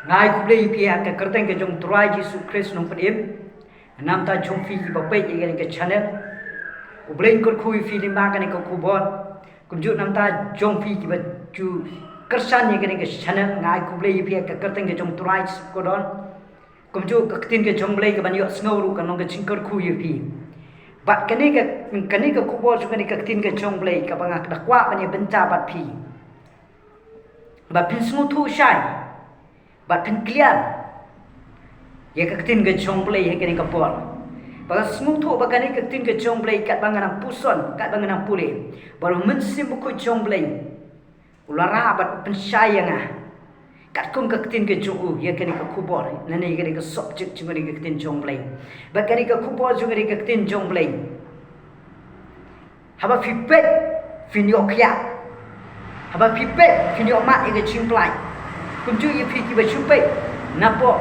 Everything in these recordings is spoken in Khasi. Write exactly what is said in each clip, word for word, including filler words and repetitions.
Nga ai khublei ïa phi ha ka kyrteng ka jong u Trai Jisu Khrist Nongpynim. Namar jong phi kiba peit ïa kane ka channel, U Blei un kyrkhu ïa phi lyngba kane ka khubor. Kumjuh namar jong phi kiba ju kyrshan ïa kane ka channel, nga ai khublei ïa phi ha ka kyrteng ka jong u Trai Jisu Kordon. Kumjuh ka ktien ka jong u Blei kaban ïohsngew ruh kan long ka jingkyrkhu ïa phi. Bad kane ka, kane ka khubor jong kane ka ktien ka jong u Blei kaba nga da kwah ban ïa bynta bad phi. Ba phin sngewthuh shai, ba phin clear ïa ka ktien ka jong u Blei ha kane ka por. Ba sngewthuh ba kane ka ktien ka jong u Blei katba nga nang puson, katba nga nang pule, ba u Mynsiem Bakhuid jong u Blei u la rah bad u pynshai ïa nga katkum ka ktien ka jong u ïa kane ka khubor, lane ïa kane ka subject jong kane ka ktien jong u Blei. Bad kane ka khubor jong kane ka ktien jong u Blei, haba phi peit phin ïoh khiah. Haba phi peit phin ïoh mad ïa ka jingpyllait. Kumjuh ïa phi kiba shu peit napoh,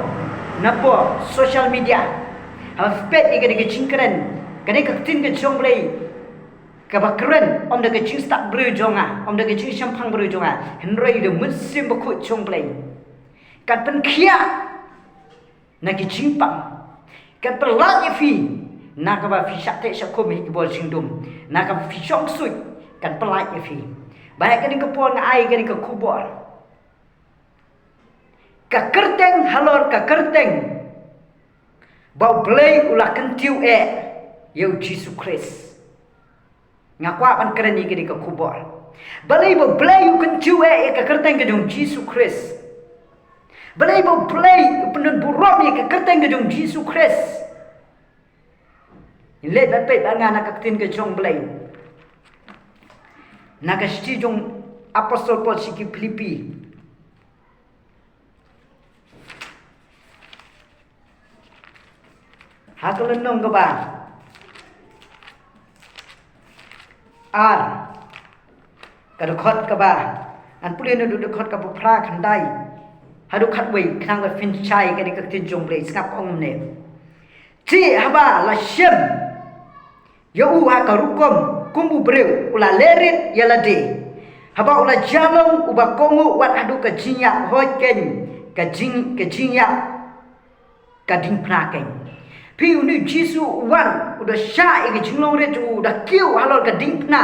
napoh social media, haba phi peit ïa kane ka jingkren, kane ka ktien ka jong u Blei kaba kren, ym da ka jingstad briew jong nga, ym da ka jingshemphang briew jong nga, hynrei da u Mynsiem Bakhuid jong u Blei, kan pynkhiah na ki jingpang, kan pyllait ïa phi na kaba phi shah teh shah khum ha ki bor jingdum, na kaba phi shong ksuid kan pyllait ïa phi. Bad ha kane ka por nga ai kane ka khubor, ka kyrteng halor ka kyrteng, ba u Blei u la kyntiew eh ïa u Jisu Khrist. Nga kwah ban kren ïa kane ka khubor. Balei ba u Blei u kyntiew eh ïa ka kyrteng ka jong u Jisu Khrist? Balei ba u Blei u pyndon burom ïa ka kyrteng ka jong u Jisu Khrist? Ngin leit ban peit bad nga na ka ktien ka jong u Blei, na ka shithi jong u Apostol Paul sha ki Philippi, ha ka lynnong kaba ar, ka dkhot kaba, ngan pule naduh dkhot kaba phra, khyndai haduh khatwei, khnang ba phin shai kane ka ktien jong u Blei. Sngap, ong kumne: Te haba la shem ïa u ha ka rukom kum u briew, u la lehrit ïa lade. Haba u la jia long uba kohnguh wat haduh ka jingïahoid keiñ, ka jing, ka jingïa ka diengphna keiñ. Phi, une u Jisu u wan, u da shah ïa ka jinglong rit jong u, u da kiew halor ka diengphna.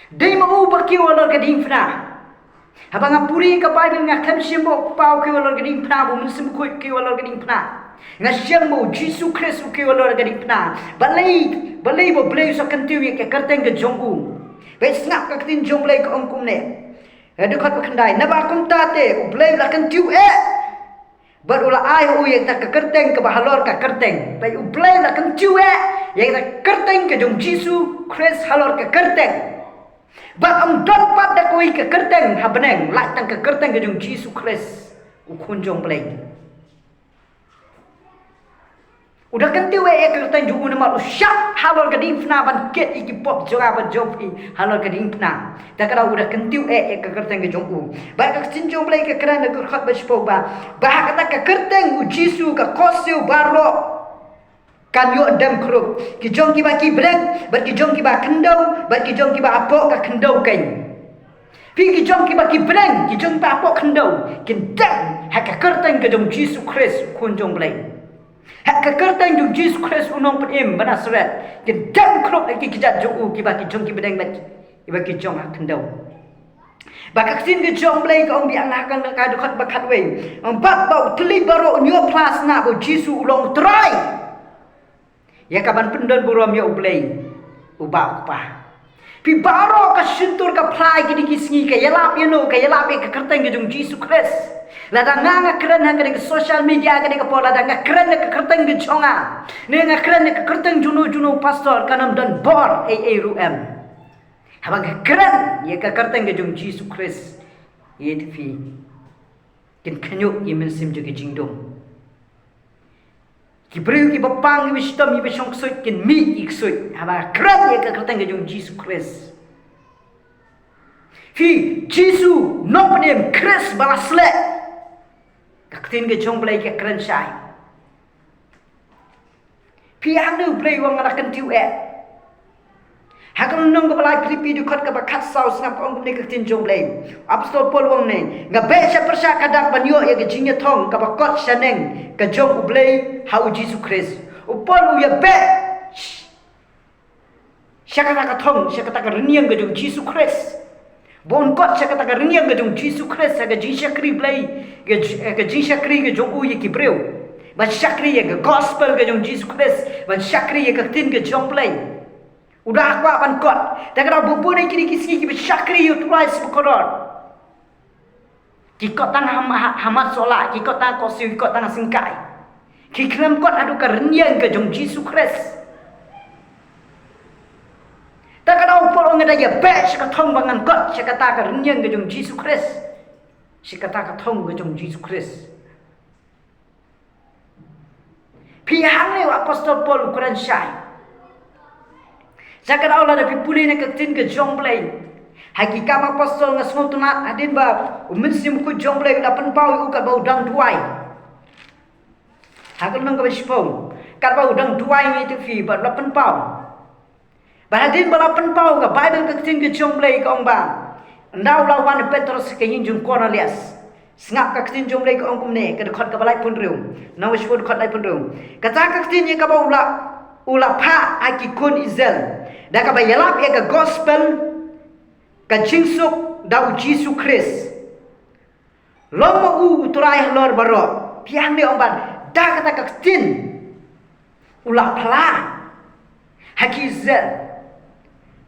Dei ma u ba kiew halor ka diengphna. Haba nga pule ka Baibl nga khlem shem ba u Kpa u kiew halor ka diengphna, ba u Mynsiem Bakhuid u kiew halor ka diengphna. Nga shem ba u Jisu Khrist u kiew halor ka diengphna. Balei, balei ba u Blei u sa kyntiew ïa ka kyrteng ka jong u? Ba sngap, ka ktien jong u Blei ka ong kumne, ha dkhot ba khyndai: Naba kumta te u Blei u la kyntiew eh bad u la ai ha u ïa kata ka kyrteng kaba halor ka kyrteng. Ba u Blei u la kyntiew eh ïa kata ka kyrteng ka jong u Jisu Khrist halor ka kyrteng. Ba ym don pat da kawei ka kyrteng ha bneng, lait tang ka kyrteng ka jong u Jisu Khrist, u Khun jong u Blei. U da kyntiew eh ïa ka kyrteng jong u namar u shah halor ka diengphna ban kit ïa ki pop jong nga bad jong phi halor ka diengphna. Te kata u da kyntiew eh ïa ka kyrteng ka jong u. Bad ka ktien jong u Blei ka kren ha ka dkhot ba shiphew ba, ba ha kata ka kyrteng u Jisu ka khohsiew baroh kan ïoh dem khrup. Ki jong kiba ki bneng, bad ki jong kiba khyndew, bad ki jong kiba hapoh ka khyndew keiñ. Phi, ki jong kiba ki bneng, ki jong kiba hapoh khyndew, kin dem ha ka kyrteng ka jong u Jisu Khrist, u Khun jong u Blei. Ha ka kyrteng jong u Jisu Khrist u nongpynim ba Nasaret, kin dem khrup ïa ki kjat jong u, kiba ki jong ki bneng bad kiba ki jong ha khyndew. Bad ka ktien ka jong u Blei ka ong biang ha ka, ka dkhot ba khatwei: Ong bad ba u thylliej baroh un ïoh phla sngap ba u Jisu u long u Trai, ïa kaban pyndon burom ïa u Blei uba u Kpa. Phi, baroh ka shyntur ka phla kine ki sngi ka ïalap ïa no? Ka ïalap ïa ka kyrteng ka jong u Jisu Khrist. Lada nga, nga kren ha kane ka social media kane ka por, lada nga kren ha ka kyrteng ka jong nga, ne nga kren ha ka kyrteng jong no jong no pastor, kan ym don bor ei ei ruh em. Haba nga kren ïa ka kyrteng ka jong u Jisu Khrist, ïa te phi, kin khynñiuh ïa ki mynsiem jong ki jingdum. Ki briew kiba pang, kiba shitom, kiba shong ksuid kin mih ki ksuid haba kren ïa ka kyrteng ka jong u Jisu Khrist. Phi, Jisu nongpynim, Khrist ba la sleh. Ka ktien ka jong u Blei ka kren shai. Phi, hangne u Blei u ong nga la kyntiew eh. Ha ka lynnong kaba lai Philippi dkhot kaba khatsaw sngap ka ong kumne ka ktien jong U Blei. Apostol Paul u ong ne, nga beh sha pyrshah ka dak ban ïoh ïa ka jingïathong kaba kot shaneng ka jong U Blei ha U Jisu Khrist. U Paul u ïa beh sha kata ka thong, sha kata ka rynïeng ka jong U Jisu Khrist. Ba un kot sha kata ka rynïeng ka jong U Jisu Khrist, ha ka jingshakri Blei, ka j-, ka jingshakri ka jong u ïa ki briew. Ban shakri ïa ka gospel ka jong U Jisu Khrist, ban shakri ïa ka ktien ka jong U Blei. U da kwah ban kot. Te ka daw bun bun ïa kine ki sngi kiba shakri ïa U Trai sha ba kordor. Ki kot tang ha, ha, ha mat sohlah, ki kot tang ha korsiew, ki kot tang ha syngkai. Ki khlem kot haduh ka rynïeng ka jong U Jisu Khrist. Te ka daw Paul u ong nga da ïa beh sha ka thong ba ngan kot sha kata ka rynïeng ka jong U Jisu Khrist. Sha kata ka thong ka jong U Jisu Khrist. Phi, hangne u Apostol Paul u kren shai. Sha ka daw lada phi pule na ka ktien ka jong U Blei, ha Ki Kam Apostol nga sngewtynnat hadien ba U Mynsiem Bakhuid jong U Blei u la pynpaw ïa u katba u dang duwai. Ha ka lynnong kaba shiphew, katba u dang duwai ngi tip phi ba u la pynpaw. Bad hadien ba la pynpaw ka Baibl ka ktien ka jong U Blei ka ong ba, ynda u la wan u Petros ha ka ïing jong u Kornelius. Sngap ka ktien jong U Blei ka ong kumne, ka dkhot kaba laiphew hynriew. Nang wa shiphew dkhot laiphew hynriew. Kata ka ktien ïa kaba u la, u la phah ha ki khun Israel. Da kaba ïalap ïa ka gospel, ka jingsuk da U Jisu Khrist. Long ma u U Trai halor baroh. Phi, hangne ong ba da kata ka ktien u la phla ha ki Israel.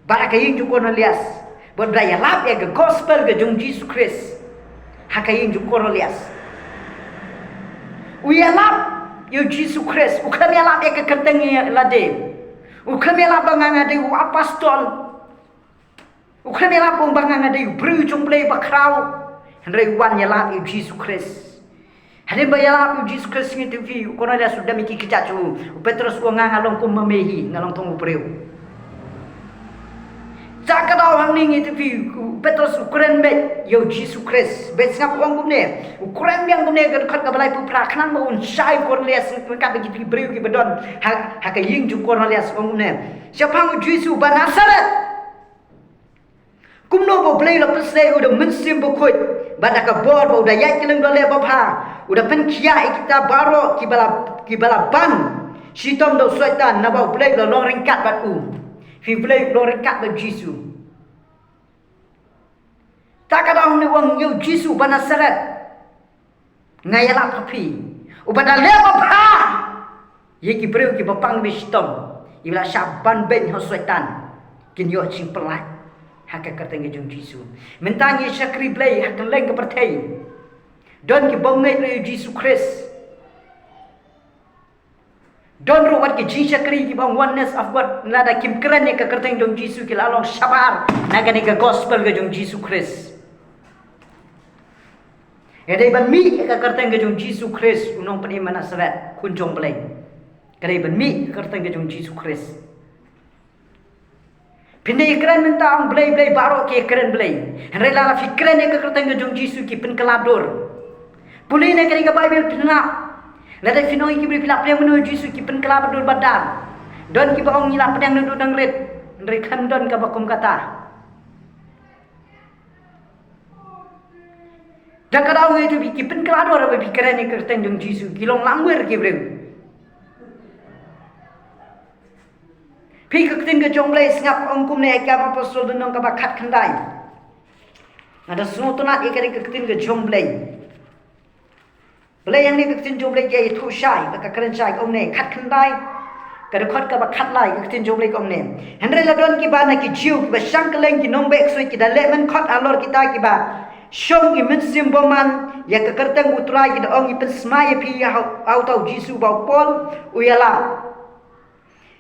Bad ha ka ïing jong u Kornelius. Bad u da ïalap ïa ka gospel ka jong U Jisu Khrist. Ha ka ïing jong u Kornelius. U ïalap ïa U Jisu Khrist. U khlem ïalap ïa ka kyrteng ïa lade. U khlem ïalap ba nga nga dei u apostol. U khlem ïalap ba nga nga dei u briew jong U Blei bakhraw. Hynrei u wan ïalap ïa U Jisu Khrist. Hadien ba ïalap ïa U Jisu Khrist ngi tip phi, u Kornelius u dem ïa ki kjat jong u. U Petros u ong nga nga long kum ma me hi, nga long tang u briew. Sha ka daw hangne ngi tip phi, u Petros u kren beit ïa U Jisu Khrist. Bad sngap u ong kumne. U kren biang kumne ka dkhot kaba laiphew phra khnang ba un shai u Kornelius ryngkat bad ki briew kiba don ha, ha ka ïing jong u Kornelius u ong kumne. Shaphang U Jisu ba Nasaret. Kumno ba U Blei u la pynsngew u da U Mynsiem Bakhuid, bad da ka bor ba u da ïaid kylleng da u leh babha, u da pynkhiah ïa kita baroh kiba la, kiba la ban shitom da u Soitan, naba U Blei u la long ryngkat bad u. Phi, U Blei u long ryngkat bad U Jisu. Ta ka daw hangne u ong ïa U Jisu ba Nasaret. Nga ïalap ha phi. Uba da leh babha ïa ki briew kiba pang ba shitom, kiba la shah ban beiñ ha u Soitan, kin ïoh jingpyllait ha ka kyrteng ka jong U Jisu. Mynta ngi shakri Blei ha kylleng ka pyrthei. Don ki bym ngeit ruh ïa U Jisu Khrist. Don ruh wat ki jingshakri kiba ong Oneness of God, lada kim kren ïa ka kyrteng jong U Jisu ki la long shabar na kane ka gospel ka jong U Jisu Khrist. Ka dei ban mih ïa ka kyrteng ka jong U Jisu Khrist, u nongpynim ba Nasaret, khun jong U Blei. Ka dei ban mih ïa ka kyrteng ka jong U Jisu Khrist. Phin ïa kren mynta ong Blei, Blei, baroh ki kren Blei. Hynrei lada phi kren ïa ka kyrteng ka jong U Jisu ki pynkylla dur. Pule na kane ka Baibl phin lap. Lada phin ong ïa ki briew phi la pdiang mynno ïa U Jisu ki pynkylla dur bad dar. Don kiba ong ngi la pdiang naduh nangrit. Hynrei khlem don kaba kum kata. Da ka daw ngi tip phi, ki pynkylla dur haba phi kren ïa ka kyrteng jong U Jisu, ki long langwir ki briew. Phi, ka ktien ka jong U Blei sngap ong kumne ha Ki Kam Apostol lynnong kaba khatkhyndai. Nga da sngewtynnat ïa kane ka ktien ka jong U Blei. Balei hangne ka ktien jong U Blei ka ïathuh shai, ba ka kren shai ka ong ne, khatkhyndai, ka dkhot kaba khatlai, ka ktien jong U Blei ka ong ne. Hynrei la don kiba na ki Jiw, kiba shang kylleng, ki nongbeh ksuid, ki da leh mynkhot halor kita kiba shong ki mynsiem bymman ïa ka kyrteng U Trai, ki da ong ngi pynsmai ïa phi ha, ha uta U Jisu ba u Paul u ïalap.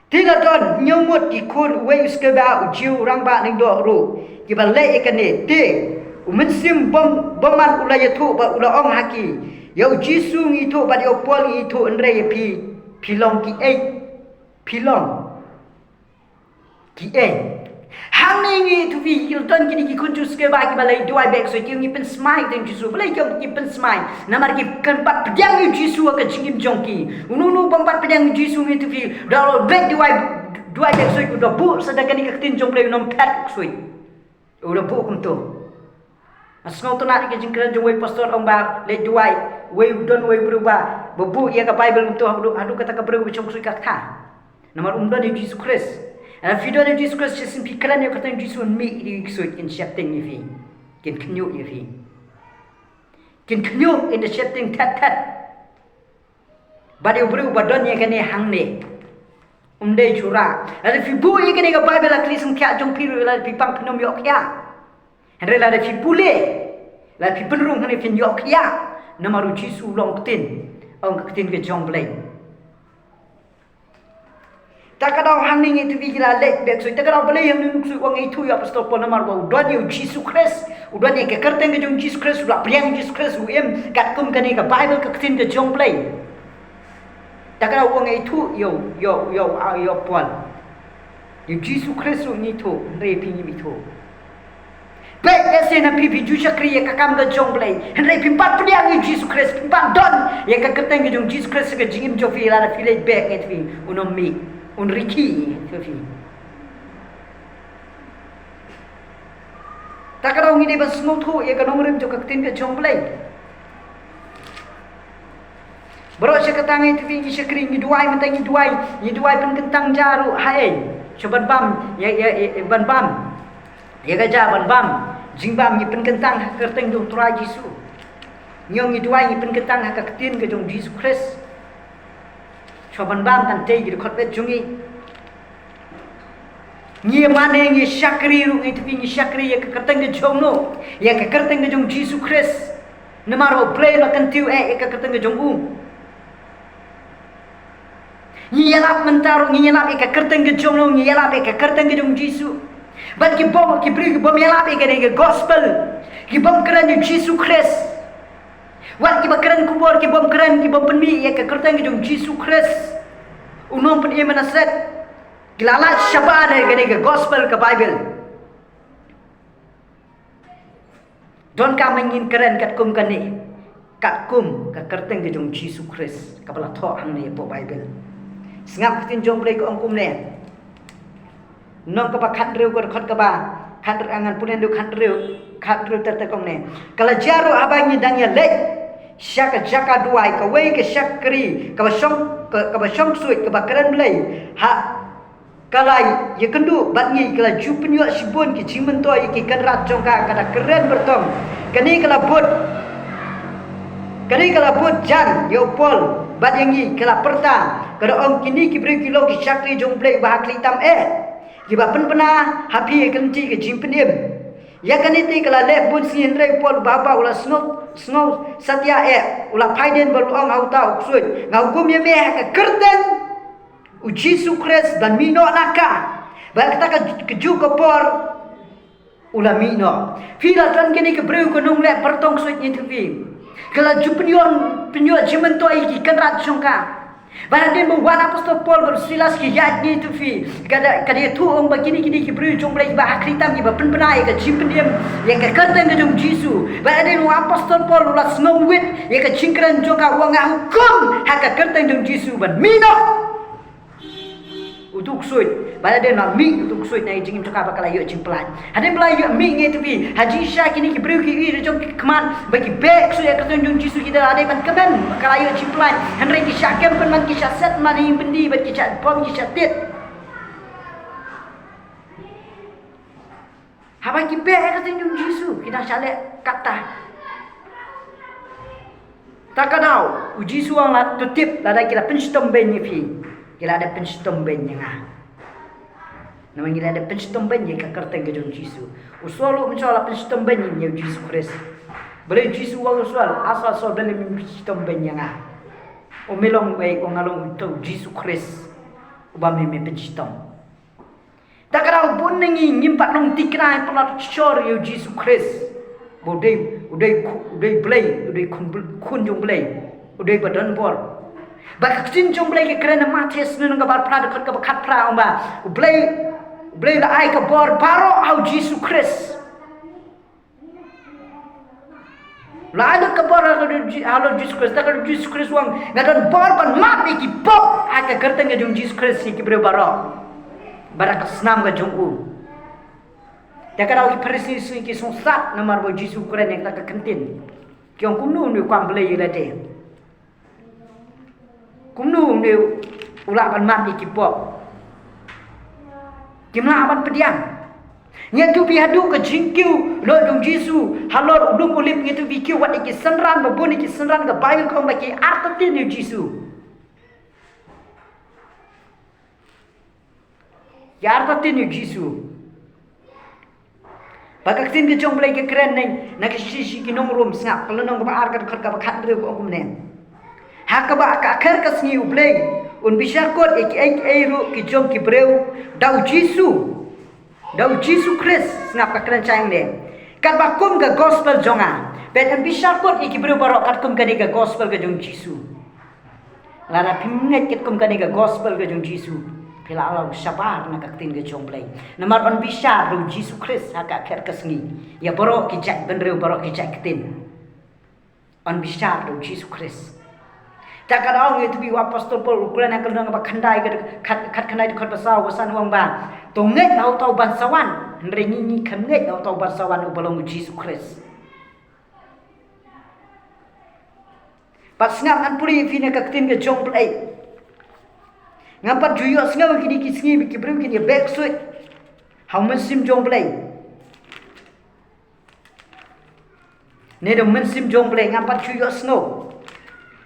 Te la don hynñiew ngut ki khun uwei u skewbha, u Jiw, u rangbah lyngdoh ruh, kiba leh ïa kane. Te u mynsiem bym, bymman u la ïathuh bad u la ong ha ki, ïa u Jisu ngi ithuh bad ïa u Paul ngi ithuh, hynrei ïa phi, phi long kiei? Phi long kiei? Hangne ngi tip phi, ki la don kine ki khun Jiw skewbha kiba leit duwai beh ksuid, ki ong ngi pynsmai ïa u Jisu. Balei ki ong ngi pynsmai? Namar kim pat pdiang ïa u Jisu ha ka jingim jong ki. Uno uno u bym pat pdiang ïa u Jisu ngi tip phi, da u leit duwai Duwai bad ksuid u da buh sa da kane ka ktien jong U Blei, u nym phet ksuid. U da buh kumto. Nga sngewtynnat ïa ka jingkren jong uwei u pastor, ong ba leit duwai, uwei u don uwei u briew ba, ba buh ïa ka Baibl kumto, haduh, haduh kata ka briew ba shong ksuid ka kha. Namar um don ïa u Jisu Khrist. Lada phi don ïa u Jisu Khrist, shisien phi kren ïa ka kyrteng Jisu, un mih ïa u ksuid, kin sheptieng ïa phi. Kin khñiuh ïa phi. Kin khñiuh, kin da sheptieng thet thet. Bad ïa u briew ba don ïa kane hangne, um dei jura. Lada phi buh ïa kane ka Baibl ha khlieh sngewthiah jong phi ruh, lada phi pang phin ym ïoh khiah. Hynrei lada phi pule, lada phi pynrung hangne phin ïoh khiah. Namar u Jisu u long ktien, ong ka ktien ka jong U Blei. Ta ka daw hangne ngi tip ïa ki la leit bek ksuid. Ta ka daw balei hangne ngi shu ong ïa u apostol Paul namar ba u don ïa u Jisu Khrist. U don ïa ka kyrteng ka jong u Jisu Khrist, u la pdiang u Jisu Khrist, u im katkum kane ka Baibl ka ktien ka jong U Blei. Ta ka daw ong ïa u, ïa u, ïa u, ïa u Paul. Ïa u Jisu Khrist ruh ngi ithuh, hynrei phi ngim ithuh. Peit, lehse na phi phi ju shakri ïa ka kam ka jong U Blei, hynrei phim pat pdiang ïa u Jisu Khrist, phim pat don ïa ka kyrteng ka jong u Jisu Khrist ha ka jingim jong phi, lada phi leit bek ngi tip ïa phi, un ym mih, un rkhie ïa phi. Ta ka daw ngi dei ban sngewthuh ïa ka nongrim jong ka ktien ka jong U Blei. Baroh shi katta ngi tip ïa phi, ngi shakri, ngi duwai, mynta ngi duwai, ngi duwai pynkyntang ja ruh, haei, shu ban bam ïa, ïa, ïa, ban bam ïa ka ja, ban bam jingbam, ngi pynkyntang ha ka kyrteng jong u Trai Jisu. Ngi ong ngi duwai, ngi pynkyntang ha ka ktien ka jong u Jisu Khrist. Shu ban bam tang tei ki dkhot bet jong ngi. Ngi mane ngi shakri ruh ngi tip ïa phi, ngi shakri ïa ka kyrteng ka jong u, ïa ka kyrteng ka jong u Jisu Khrist. Namar U Blei u la kyntiew eh ïa ka kyrteng ka jong u. Ngi ïalap mynta ruh, ngi ïalap ïa ka kyrteng ka jong u, ngi ïalap ïa ka kyrteng ka jong u Jisu. Bad ki bym, ki briew ki bym ïalap ïa kane ka gospel, ki bym kren ïa u Jisu Khrist. Wat kiba kren khubor, ki bym kren, ki bym pynmih ïa ka kyrteng ka jong u Jisu Khrist, u nongpynim Nasaret, ki la lait shabar ïa kane ka gospel ka Baibl. Donkam ba ngin kren katkum kane, katkum ka kyrteng ka jong u Jisu Khrist kaba la thoh hangne hapoh Baibl. Sngap ka ktien jong U Blei ka ong kumne. Lynnong kaba khathynriew, ka dkhot kaba khathynriew, ngan pule naduh khathynriew, khathynriew ter ter, ka ong ne: Ka la jia ruh haba ngi dang ïaleit sha ka jaka duwai, kawei ka shakri kaba shong, ka, kaba shong ksuid, kaba kren Blei, ha ka la ïakynduh bad ngi, ka la ju pynïoh shibun ki jingmyntoi ïa ki kynrad jong ka, ka da kren byrtong. Kane ka la bud, kane ka la bud jan ïa u Paul bad ïa ngi, ka la pyrta, ka da ong: Kine ki briew ki long ki shakri jong U Blei uba ha khlieh tam eh, kiba pynbna ha phi ïa ka lynti ka jingpynim. Ïa kane te ka la leh bun sngi, hynrei u Paul uba haba u la sngew, sngew satia eh, u la phai dien bad u la ong ha uta u ksuid: Nga hukum ïa me ha ka kyrteng u Jisu Khrist ban mih noh na ka. Bad kata ka, kajuh ka por u la mih noh. Phi la don kine ki briew, ki nongleh byrtong ksuid, ngi tip ïa phi. Ka la ju pynïoh, pynïoh jingmyntoi ïa ki kynrad jong ka. Bad hadien ba u apostol Paul bad u Silas ki ïaid, ngi tip ïa phi, ka da, ka da ïathuh, ong ba kine, kine ki briew jong U Blei kiba ha khlieh tam, kiba pynbna ïa ka jingpynim ïa ka kyrteng ka jong u Jisu. Bad hadien u apostol Paul u la sngewwit ïa ka jingkren jong ka, u ong: Nga hukum ha ka kyrteng jong u Jisu ban mih noh utu u ksuid. Bad hadien ba la mih utu u ksuid na ka jingim jong ka, ba ka la ïoh jingpyllait. Hadien ba la ïoh mih, ngi tip ïa phi, ha jingshisha kine ki briew ki ïohi da jong ki khmat ba ki beh ksuid ha ka kyrteng jong u Jisu, ki da la dei ban kmen ba ka la ïoh jingpyllait. Hynrei ki shah kem pynban, ki shah set man ha ïing byndi bad ki shah bom, ki shah tied. Haba ki beh ha ka kyrteng jong u Jisu, ki dang shah leh katta. Ta ka daw u Jisu u ong, la, to tip, lada ki la pynshitom beiñ ïa phi, ki la dep pynshitom beiñ ïa nga. Namar ngi la dep pynshitom beiñ ïa ka kyrteng ka jong u Jisu. U Saul ruh mynshuwa la pynshitom beiñ ïa u Jisu Khrist. Balei u Jisu u ong ïa u Saul, a Saul, Saul, balei me pynshitom beiñ ïa nga? U ong, me long uei? U ong, nga long uta u Jisu Khrist uba me, me pynshitom. Ta ka daw bun na ngi ngim pat long thikna, ngim pat long shor ïa u Jisu Khrist ba u dei, u dei khu-, u dei Blei, u dei khun Bl-, khun jong u Blei, u dei ba don bor. Ba ka ktien jong u Blei ka kren ha Mathaios lynnong kaba arphew phra, dkhot kaba khatphra, ong ba u Blei, u Blei u la ai ka bor baroh ha u Jisu Khrist. La ai lut ka bor ha u Ji-, ha u Jisu Khrist, ta ka u Jisu Khrist u ong, nga don bor ban map ïa ki pop ha ka kyrteng ka jong u Jisu Khrist ïa ki briew baroh. bad da ka snam ka jong u. Te ka daw ki Pharisi ki sngewsat namar ba u Jisu u kren ïa kata ka kyntien. Ki ong kumno une u kwah ban pynleit ïa lade. Kumno une u lah ban map ïa ki pop. Kim lah ban pdiang. Ngi ïathuh phi haduh ka jingkiew noh jong u Jisu halor u lum Olib, ngi ïathuh phi kiew wat ïa ki synran, ba bun ïa ki synran ka Baibl ka ong ba ki artatien ïa u Jisu. Ki artatien ïa u Jisu. Ba ka ktien ka jong u Blei ka kren na, na ka shithi sha ki nong Rom, sngap, ka lynnong kaba ar, ka dkhot kaba khathynriew ka ong kumne. Ha kaba ha ka kher ka sngi u Blei un bishar kot ïa kiei kiei ruh ki jong ki briew da u Jisu. Da u Jisu Khrist, sngap, ka kren shai hangne. Katba kum ka gospel jong nga. Bad un bishar kot ïa ki briew baroh katkum kane ka gospel ka jong u Jisu. Lada phim ngeit katkum kane ka gospel ka jong u Jisu, phi la long shabar na ka ktien ka jong u Blei. Namar un bishar da u Jisu Khrist ha ka kher ka sngi ïa baroh ki jait bynriew, baroh ki jait ktien. Un bishar da u Jisu Khrist. Te ka daw ngi ïathuh phi u apostol Paul u kren ha ka lynnong kaba khyndai, ka khat, khatkhyndai, dkhot ba saw, ba san, u ong ba, to ngeit ha uta uban sa wan. Hynrei ngi, ngi khlem ngeit ha uta uban sa wan uba long u Jisu Khrist. Bad sngap, ngan pule ïa phi na ka ktien ka jong u Blei. Ngam pat ju ïohsngew kine ki sngi ba ki briew kin ïa beh ksuid ha u Mynsiem jong u Blei. Ne da u Mynsiem jong u Blei, ngam pat ju ïohsngew.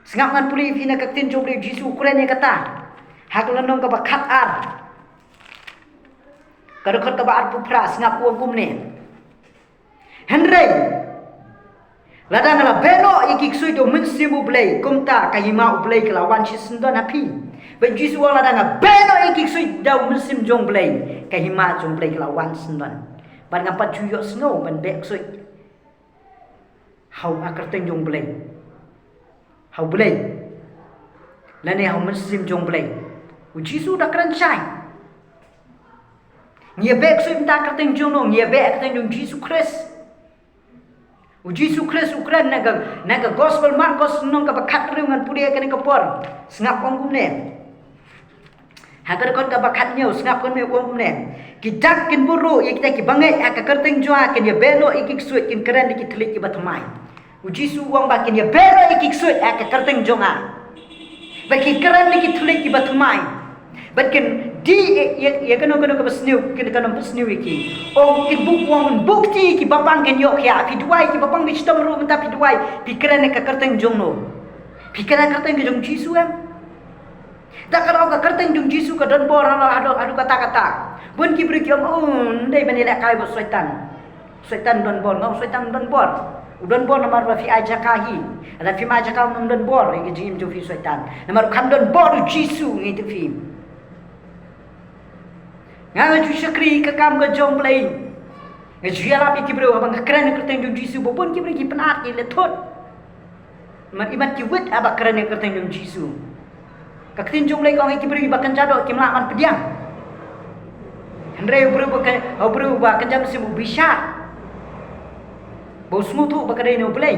Sngap, ngan pule ïa phi na ka ktien jong u Blei, u Jisu u kren ïa kata ha ka lynnong kaba khatar, ka dkhot kaba arphew phra, sngap, u ong kumne. Hynrei lada nga la beh noh ïa ki ksuid da u Mynsiem u Blei, kumta ka hima u Blei ka la wan shisyndon ha phi. Bad u Jisu u ong lada nga beh noh ïa ki ksuid da u Mynsiem jong u Blei, ka hima jong u Blei ka la wan syndon. Bad ngam pat ju ïohsngew ban beh ksuid ha u, ha ka kyrteng jong u Blei. Ha u Blei. Lane ha u Mynsiem jong u Blei. U Jisu u da kren shai. Ngi ïa beh ksuid mynta ha ka kyrteng jong no, ngi ïa beh ha ka kyrteng jong u Jisu Khrist. U Jisu Khrist u kren na ka, na ka gospel Markos lynnong kaba khathynriew, ngan pule ïa kane ka por. Sngap, u ong kumne. Ha ka dkhot kaba khathynñiew, sngap, kumne, u ong kumne. Ki dak kin bud ruh ïa kita kiba ngeit ha ka kyrteng jong nga, kin ïa beh noh ïa ki ksuid, kin kren da ki thylliej kiba thymmai. U Jisu u ong ba kin ïa beh noh ïa ki ksuid ha ka kyrteng jong nga. Bad kin kren da ki thylliej kiba thymmai. Bad kin dih ïa, ïa, ïa kano kano kaba sniew, kin, kano ba sniew ïa ki. Ong kin buh, u ong, buh kti ïa ki ba pang, kin ïoh khia. Phi duwai ïa ki ba pang, phi shitom ruh mynta phi duwai. Phi kren ha ka kyrteng jong no? Phi kren ha ka kyrteng ka jong u Jisu em? Te ka daw ka kyrteng jong u Jisu ka don bor haduh, haduh, haduh katta katta. Bun ki briew ki ong, oh, ym dei ban ïalehkai bad u Soitan. U Soitan um don bor, nga, u Soitan um don bor. U don bor namar ba phi ai jaka hi. Lada phim ai jaka um don bor ïa ka jingim jong phi, u Soitan. Namar u kham don bor u Jisu, nga ïathuh phi. Nga, nga ju shakri ka kam ka jong u Blei. Nga ju ïalap ïa ki briew haba nga kren ha ka kyrteng jong u Jisu, ba bun ki briew ki pynat, ki leh thut. Namar imat ki wit haba kren ha ka kyrteng jong u Jisu. Ka ktien jong u Blei ka ong ïa ki briew ba kynja doh kim lah ban pdiang. Hynrei u briew ba kyn-, u briew ba kynja mynsiem u bishar. Ba u sngewthuh ba ka dei na u Blei.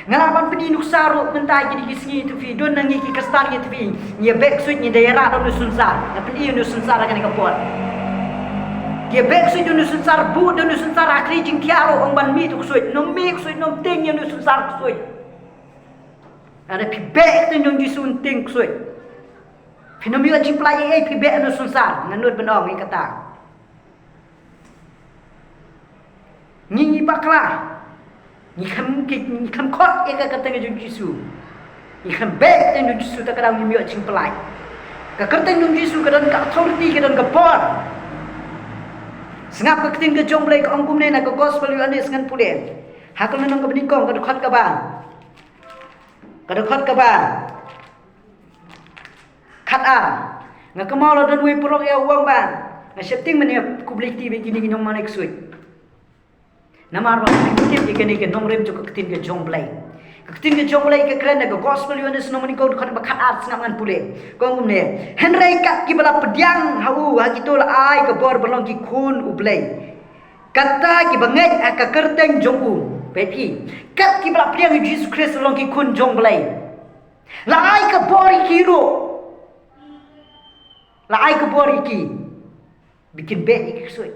Nga lah ban pyni nuksa ruh mynta ha kine ki sngi, ïathuh phi, don na ngi ki Khristan, ïathuh phi, ngi ïa beh ksuid, ngi da ïarah da une u synsar. Nga pyni une u synsar ha kane ka por. Ngi ïa beh ksuid da une u synsar, buh da une u synsar ha kane ka jingkhia ruh, ong ban mih tu ksuid, nym mih ksuid, nym tieng ïa une u synsar ksuid. Lada phi beh ha ka kyrteng jong u Jisu, nym tieng ksuid. Phin nym ïoh jingpyllait ei ei, phi beh une u synsar, nga nud ban ong ïa kata. Ngi, ngi bakla. Ngi khlem, ngi khlem khot ïa ka kyrteng jong u Jisu. Ngi khlem beh ha ka kyrteng jong u Jisu, te ka daw ngim ïoh jingpyllait. Ka kyrteng jong u Jisu ka don ka authority, ka don ka bor. Sngap, ka ktien ka jong u Blei ka ong kumne na ka gospel Ïoannis, ngan pule. Ha ka lynnong kaba nyngkong, ka dkhot kaba, ka dkhot kaba khatar. Nga kynmaw la don uwei u paralok ïa u ong ba, nga sheptieng mynne, khublei kti bad kine ki nongmane ksuid. Namar ba phi tip ïa kane ka nongrim jong ka ktien ka jong u Blei. Ka ktien ka jong u Blei ka kren ha ka gospel Ïoannis lynnong kaba nyngkong, dkhot ba khatar, sngap, ngan pule. Ka ong kumne. Hynrei kat kiba la pdiang ha u, ha kito la ai ka bor ban long ki khun u Blei. Kata kiba ngeit ha ka kyrteng jong u. Peit phi. Kat kiba la pdiang ha u Jisu Khrist la long ki khun jong u Blei. La ai ka bor ïa ki ruh. La ai ka bor ïa ki. Ba kin beh ïa ki ksuid.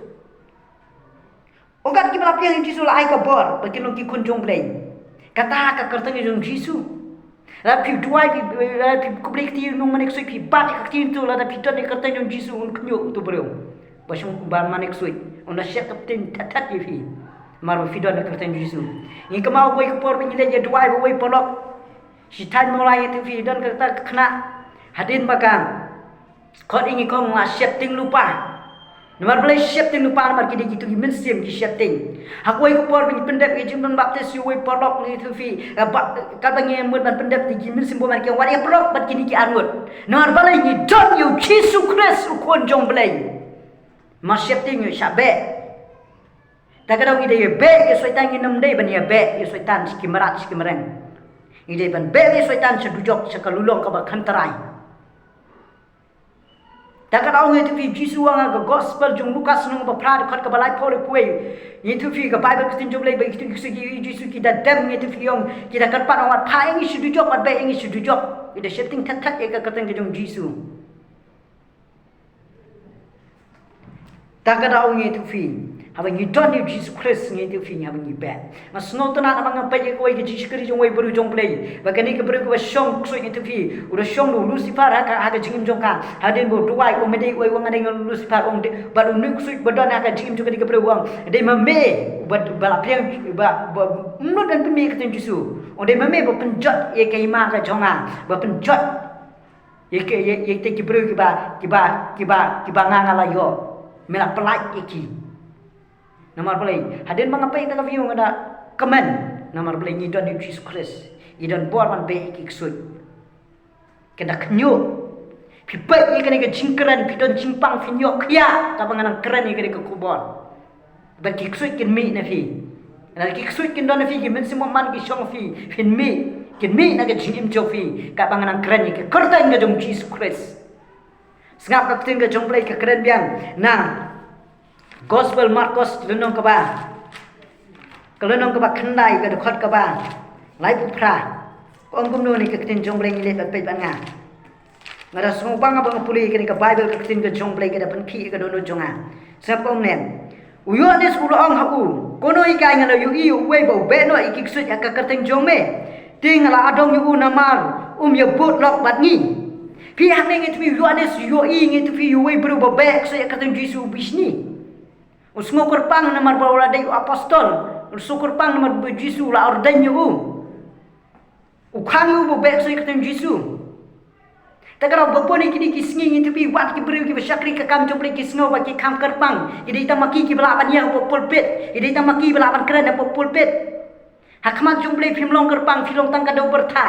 Ong katto kiba la pdiang ïa u Jisu la ai ka bor ba kin long ki khun jong U Blei. Kata ka kyrteng jong u Jisu. Lada phi duwai, phi, lada phi khublei kti ïa u nongmane ksuid, phi bat ïa ka kti jong u, lada phi don ïa ka kyrteng jong u Jisu un khñiuh uto u briew ba shong, ba mane ksuid. Un da shet ka bteng that that ïa phi. Namar ba phi don ïa ka kyrteng jong u Jisu. Ngi kynmaw kawei ka por ba ngi leit ïa duwai bad uwei u paralok. Shi thaiñ Mawlai, ngi tip phi, don kata ka khynnah. Hadien ba ka khot ïa ngi, ka ong la sheptieng lypa. Namar balei sheptieng lypa? Namar ki dei kito ki mynsiem ki sheptieng. Ha kawei ka por ba ngi pyndep ïa ka jingpynbaptis ïa uwei u paralok, ngi tip phi, eh, ba, katba ngi mut ban pyndep ïa ki mynsiem bymman, ki ong, wat ïa paralok bad kine ki arngut. Namar balei? Ngi don ïa u Jisu Khrist, u Khun jong U Blei. Namar sheptieng ïa u, shah beh. Te ka daw ngi dei ïa beh ïa u Soitan, ngim dei ban ïa beh ïa u Soitan sha ki mrad sha ki mreng. Ngi dei ban beh ïa u Soitan sha dujok, sha ka lulong kaba kynthrai. Te ka daw ngi tip phi, u Jisu u ong ha ka gospel jong u Lukas lynnong ba phra, dkhot kaba laiphew, laiphew wei. Ngi tip phi, ka Baibl ka ktien jong U Blei, ba ngi tip phi, ki Jisu ki da dem, ngi tip phi, ong, ki da kyrpad, ong, wat phah ïa ngi sha dujok, wat beh ïa ngi sha dujok. Ngi da sheptieng that that ïa ka kyrteng ka jong u Jisu. Te ka daw ngi tip phi, haba ngi don ïa u Jisu Khrist, ngi tip phi, haba ngi beh. Nga sngewtynnat haba nga peit ïa kawei ka jingshakri jong uwei u briew jong U Blei, ba kane ka briew kaba shong ksuid, ngi tip phi, u da shong da u Lucifer ha ka, ha ka jingim jong ka. Hadien ba u duwai, u ong, me dei uwei, u ong nga dei u Lucifer, u ong, dei, bad une u ksuid ba don ha ka jingim jong kane ka briew, u ong, dei ma me ba, ba la pdiang, ba, ba, mut ban pynmih ïa ka kyrteng Jisu. U ong, dei ma me ba pynjot ïa ka hima ka jong nga, ba pynjot ïa ki, ïa, ïa kita ki briew kiba, kiba, kiba, kiba nga, nga la ïoh. Me la pyllait ïa ki. Namar balei? Hadien ba nga peit ïa kata ka video nga da kmen. Namar balei? Ngi don ïa u Jisu Khrist. Ngi don bor ban beh ïa ki ksuid. Kin da khñiuh. Phi peit ïa kane ka jingkren, phi don jingpang, phin ïoh khiah katba nga nang kren ïa kane ka khubor. Ba ki ksuid kin mih na phi. Lada ki ksuid kin don na phi, ki mynsiem bymman ki shong ha phi, phin mih, kin mih na ka jingim jong phi katba nga nang kren ïa ka kyrteng ka jong u Jisu Khrist. Sngap ka ktien ka jong U Blei ka kren biang na gospel Markos, lynnong kaba, ka lynnong kaba khyndai, ka dkhot kaba laiphew phra. Ka ong kumno ne ka ktien jong U Blei, ngi leit bad peit bad nga. Nga da sngewbang ba nga pule ïa kane ka Baibl, ka ktien ka jong U Blei ka da pynkhih ïa ka dohnud jong nga. Sngap ka ong ne. U Ïoannis u la ong ha u, ko Nonghikai, nga la ïohi ïa uwei ba u beh noh ïa ki ksuid ha ka kyrteng jong me. Te nga la adong ïa u namar um ïa bud lok bad ngi. Phi, hangne ngi tip phi, u Ïoannis u ïohi, ngi tip phi, ïa uwei u briew ba beh ksuid ha ka kyrteng Jisu u bishni. U sngew kyrpang namar ba u la dei u apostol. U sngew kyrpang namar ba Jisu u la ordain ïa u. U khang ïa u ba u beh ksuid ha ka kyrteng Jisu. Te ka daw ba bun ïa kine ki sngi ngi tip phi, wat ki briew kiba shakri ka kam jong U Blei ki sngew ba ki kham kyrpang. Ki dei tang ma ki kiba lah ban ïeng hapoh pulpit. Ki dei tang ma ki ba lah ban kren hapoh pulpit. Ha khmat jong U Blei phim long kyrpang, phi long tang ka dewbyrtha.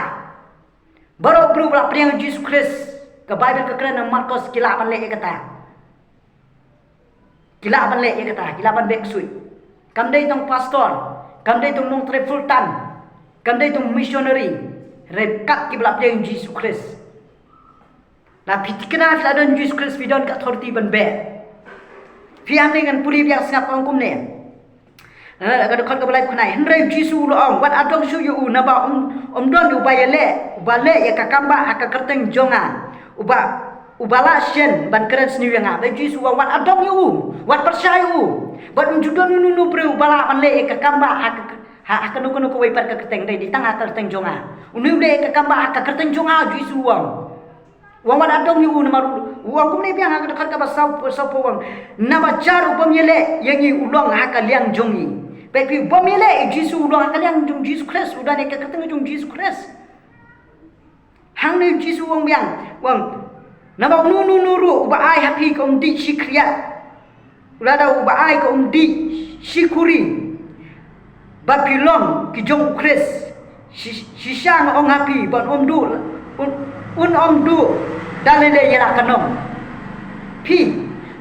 Baroh briew ba la pdiang ïa u Jisu Khrist, ka Baibl ka kren ha Markos, ki lah ban leh ïa kata. Ki lah ban leh ïa kata, ki lah ban beh ksuid. Kam dei tang pastor, kam dei tang nongtrei full time, kam dei tang missionary, hynrei kat kiba la pdiang ïa u Jisu Khrist. Lada phi thikna phi la don ïa u Jisu Khrist, phi don ka authority ban beh. Phi, hangne ngan pule biang, sngap ka ong kumne. Eh, ka dkhot kaba laiphew khyndai. Hynrei u Jisu u la ong, wat adong shuh ïa u, naba ym, ym don uba ïaleh, uba leh ïa ka kam bah ha ka kyrteng jong nga, uba, uba lah shen ban kren sniew ïa nga. Ba u Jisu u ong, wat adong ïa u, wat pyrshah ïa u. Bad ym ju don uno uno u briew uba lah ban leh ïa ka kam bah ha ka, ha, ha kano kano kawei pat ka kyrteng, dei, dei tang ha ka kyrteng jong nga. Une u leh ïa ka kam bah ha ka kyrteng jong nga, u Jisu u ong. U ong wat adong ïa u namar u, u ong kumne biang ha ka dkhot kaba saw, sawphew, u ong. Naba jar u bym ïaleh ïa ngi u long ha ka liang jong ngi. Peit phi, u bym ïaleh ïa u Jisu u long ha ka liang jong u Jisu Khrist, u don ïa ka kyrteng jong u Jisu Khrist. Hangne u Jisu u ong biang, u ong. Naba uno uno ruh uba ai ha phi ka umdih shi khriat. Lada uba ai ka umdih shi khuri, ba phi long ki jong u Khrist, shi-, shisha nga ong ha phi, ba un ym duh, un, un ym duh da lade ïa la ka nong. Phi,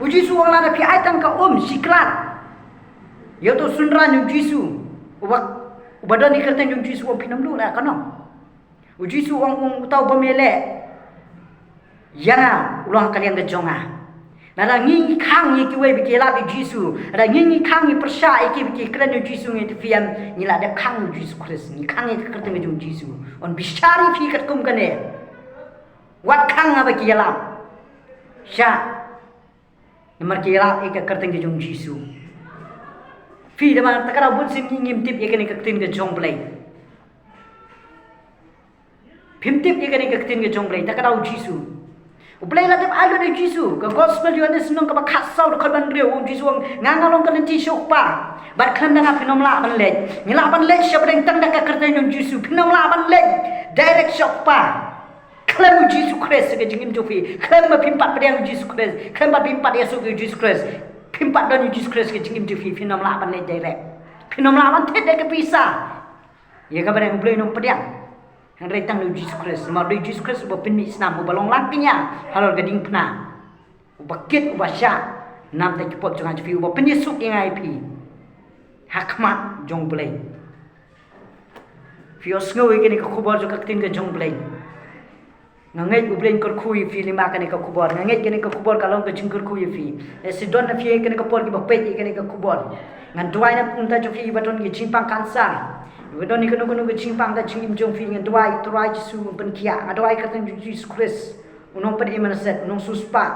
u Jisu u ong lada phi ai tang ka um shi khlad ïa uto u synran jong u Jisu, uba, uba don ïa ka kyrteng jong u Jisu, u ong phin ym duh da la ka nong. U Jisu u ong, u ong uta u bym ïaleh ïa nga u long ha ka liang ka jong nga. Lada ngi, ngi khang ïa kiwei ba ki ïalap ïa u Jisu, lada ngi, ngi khang, ngi pyrshah ïa ki ba ki kren ïa u Jisu, ngi tip phi em, ngi la dep khang ïa u Jisu Khrist, ngi khang ïa ka kyrteng ka jong u Jisu. Un bishar ïa phi katkum kane. Wat khang haba ki ïalap. Shah. Namar ki ïalap ïa ka kyrteng ka jong u Jisu. Phi da mar ta ka daw bun sien ngi ngim tip ïa kane ka ktien ka jong u Blei. Phim tip ïa kane ka ktien ka jong u Blei, ta ka daw u Jisu. U Blei la tip ai lut ïa u Jisu. Ka gospel Ïoannis lynnong kaba khatsaw dkhot ba hynriew, u Jisu u ong, nga nga long ka lynti sha u Kpa. Bad khlem da nga phin ym lah ban leit. Ngi lah ban leit sha pdeng tang da ka kyrteng jong u Jisu. Phin ym lah ban leit direct sha u Kpa khlem u Jisu Khrist ka jingim jong phi. Khlem ba phim pat pdiang u Jisu Khrist, khlem ba phim pat ïasuk ïa u Jisu Khrist, phim pat don ïa u Jisu Khrist ka jingim jong phi, phin ym lah ban leit direct. Phin ym lah ban thied da ka pisa ïa kaba dang u Blei un ym pdiang. Hynrei tang da u Jisu Khrist, namar da u Jisu Khrist uba pynmih snam, uba long lang kñia halor ka diengphna, uba kit, uba shah namar ki pop jong nga jong phi, uba pynïasuk ïa nga ïa phi ha khmat jong u Blei. Phi ïohsngew ïa kane ka khubor jong ka ktien ka jong u Blei. Nga ngeit u Blei un kyrkhu ïa phi lyngba kane ka khubor. Nga ngeit kane ka khubor ka long ka jingkyrkhu ïa phi. Lehse don na phi ïa kane ka por kiba peit ïa kane ka khubor. Ngan duwai na bynta jong phi iba don ki jingpang kansar, iba don ïa kano kano ka jingpang ka jingim jong phi, ngan duwai, Trai Jisu un pynkhiah. Nga duwai ha ka kyrteng jong u Jisu Khrist, un ym pynim mynstep, un ym siewspah,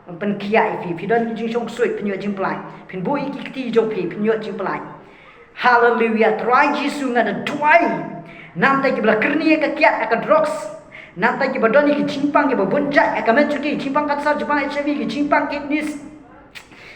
un pynkhiah ïa phi. Phi don ki jingshong ksuid, phin ïoh jingpyllait. Phin buh ïa ki kti jong phi, phin ïoh jingpyllait. Haleluya. Trai Jisu, nga da duwai namar kiba la kyrni ïa ka kiad, ïa ka drugs, namar kiba don ïa ki jingpang kiba bun jait ha ka met jong ki, ki jingpang kansar, jingpang HIV, ki jingpang kidneys,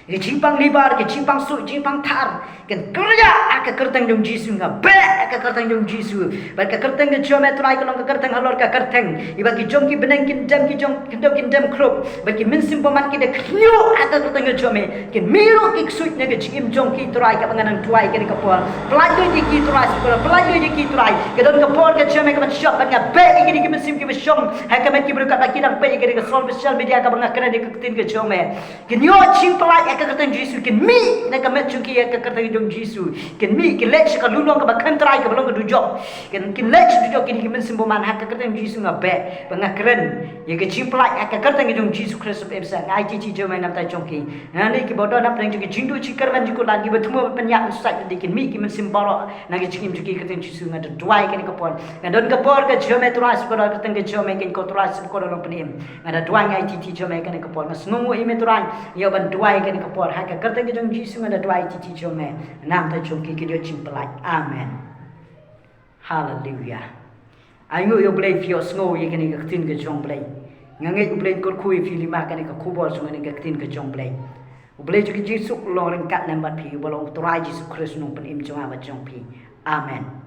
ki jingpang liver, ki jingpang suh, jingpang thar. Kin kyrkieh ha ka kyrteng jong u Jisu, nga beh ha ka kyrteng jong u Jisu. Bad ka kyrteng ka jong me Trai ka long ka kyrteng halor ka kyrteng iba ki jong ki bneng kin dem, ki jong ki kynthei kin dem khrup. Bad ki mynsiem bymman ki da khñiuh ha ka kyrteng ka jong me. Kin mih ruh ki ksuid na ka jingim jong ki Trai, kaba nga nang duwai ïa kane ka por. Pyllait lut ïa ki Trai, Trai, pyllait lut ïa ki Trai. Ka don ka por ka jong me kaban shong, bad nga beh ïa kine ki mynsiem kiba shong ha ka met ki briew kaba ki dang peit ïa kane ka social media kaba nga kren ïa ka ktien ka jong me. Kin ïoh jingpyllait ha ka kyrteng Jisu, kin mih na ka met jong ki ha ka kyrteng jong Jisu. Kin mih, kin leit sha ka lulong kaba khlem Trai kaba long ka dujok. Kin, kin leit sha dujok kine ki mynsiem bymman ha ka kyrteng Jisu, nga beh. Ba nga kren ïa ka jingpyllait ha ka kyrteng jong u Jisu Khrist ba im sa. Nga ai kti kti jong me namar jong ki. Nangne kiba don hapdeng jong ki jingduh jingkyrmen jingkut lad, kiba thmu ban pynïap ban suicide, kin mih ki mynsiem baroh na ka jingim jong ki ha ka kyrteng Jisu. Nga da duwai ïa kane ka por. Nga don ka por ka jong me Trai, sha ka kyrteng ka jong me, kin ko Trai, sha ka long pynim. Nga da duwai, nga ai kti kti jong me ïa kane ka por. Nga sngewnguh ïa me Trai, ïa ban duwai ïa kane ka por. Ha ka kyrteng ka jong u Jisu nga da duwai, ai kti kti jong me. Namar jong ki, kin ïoh jingpyllait. Amen. Haleluya. Ai nguh ïa u Blei phi ïohsngew ïa kane ka ktien ka jong u Blei. Nga ngeit u Blei un kyrkhu ïa phi lyngba kane ka khubor jong kane ka ktien ka jong u Blei. U Blei jong ki jingsuk long ryngkat lem bad phi, uba long u Trai Jisu Khrist u nongpynim jong nga bad jong phi. Amen.